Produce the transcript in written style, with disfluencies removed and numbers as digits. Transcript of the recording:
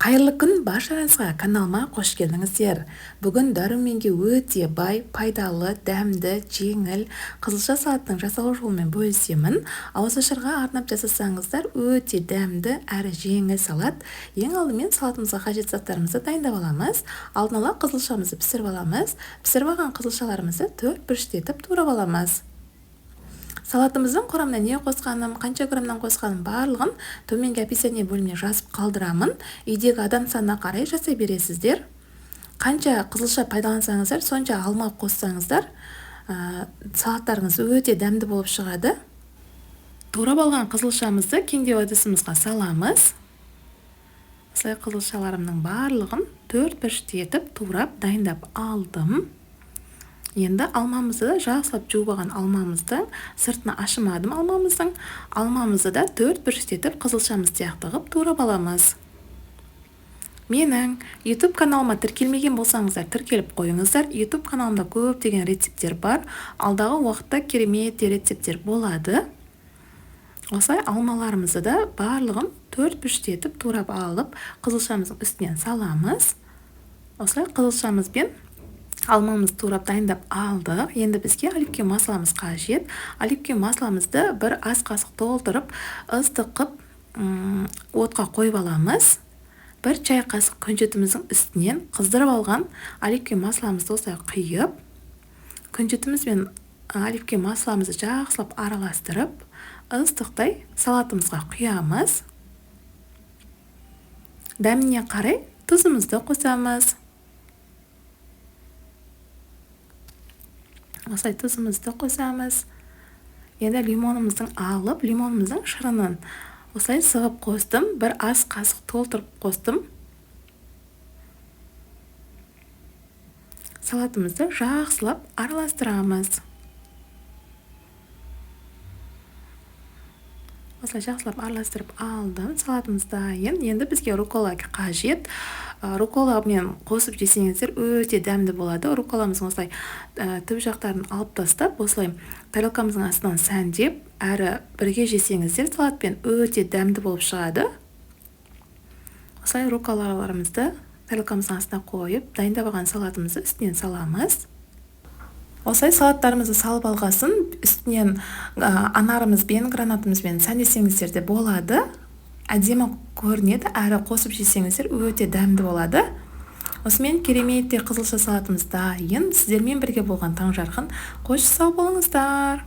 Қайырлы күн баршаңызға, каналыма қош келдіңіздер. Бүгін дәруменге өте бай, пайдалы, дәмді, жеңіл қызылша салаттың жасалу жолымен бөлісемін. Ауызашарға арнап жасасаңыздар, өте дәмді әрі жеңіл салат. Ең алдымен салатымызға қажет заттарымызды дайындап аламыз. Алдын ала қызылшамызды пісіріп аламыз. Пісіріп алған қызылшаларымызды төрт бұрыштетіп турап аламыз. Салатымыздың құрамына не қосқаным, қанша граммнан қосқаным барлығын төменгі описание бөліміне жазып қалдырамын. Үйдегі адам санына қарай жасай бересіздер. Қанша қызылша пайдалансаңыздар, сонша алма қоссаңыздар, салаттарыңыз өте дәмді болып шығады. Турап алған қызылшамызды кеңдеу ыдысымызға саламыз. Осылай қызылшаларымның барлығын төрт бұрышты етіп турап дайындап алдым. Енді алмамызды да жақсылап жуып алған алмамызды, сыртына ашымадым алмамыздың, алмамызды да төрт бұрыштетіп қызылшамыз сияқты қылып турап аламыз. Менің YouTube каналыма тіркелмеген болсаңыздар, тіркеліп қойыңыздар. YouTube каналымда көптеген рецепттер бар. Алдағы уақытта керемет рецепттер болады. Осылай алмаларымызды да барлығын төрт бұрыштетіп турап алып, қызылшамыздың үстінен саламыз. Осылай қызылшамызбен алмамызды турап дайындап алдық. Енді бізге оливковый масломыз қажет. Оливковый масломызды бір ас қасық толтырып, ыстық қып, отқа қойып аламыз. Бір чай қасық күнжітіміздің үстінен қыздырып алған оливковый масломызды осылай құйып, күнжітіміз бен оливковый масломызды жақсылап араластырып, ыстықтай салатымызға құямыз. Дәміне қарай тұзымызды қосамыз. Осылай тұзымызды қосамыз. Енді лимонымыздың алып, лимонымыздың шырынын осылай сығып қостым. Бір ас қасық толтырып қостым. Салатымызды жақсылап араластырамыз. Осылай жақсылап араластырып алдым. Салатымыз дайын. Енді бізге рукола қажет. Руколамен қосып жесеңіздер өте дәмді болады. Руколамыздың осылай түп жақтарын алып тастап, осылай тарелкамыздың астынан сәндеп, әрі бірге жесеңіздер салатпен өте дәмді болып шығады. Осылай руколаларымызды тарелкамыздың астына қойып, дайындап алған салатымызды үстінен саламыз. Осылай салаттарымызды салып алғасын, үстінен анарымызбен, гранатымызбен сәндесеңіздер де болады. Әдемі көрінеді, әрі қосып жесеңіздер өте дәмді болады. Осымен кереметтей қызылша салатымыз дайын. Сіздермен бірге болған Таңжарқын. Қош сау болыңыздар.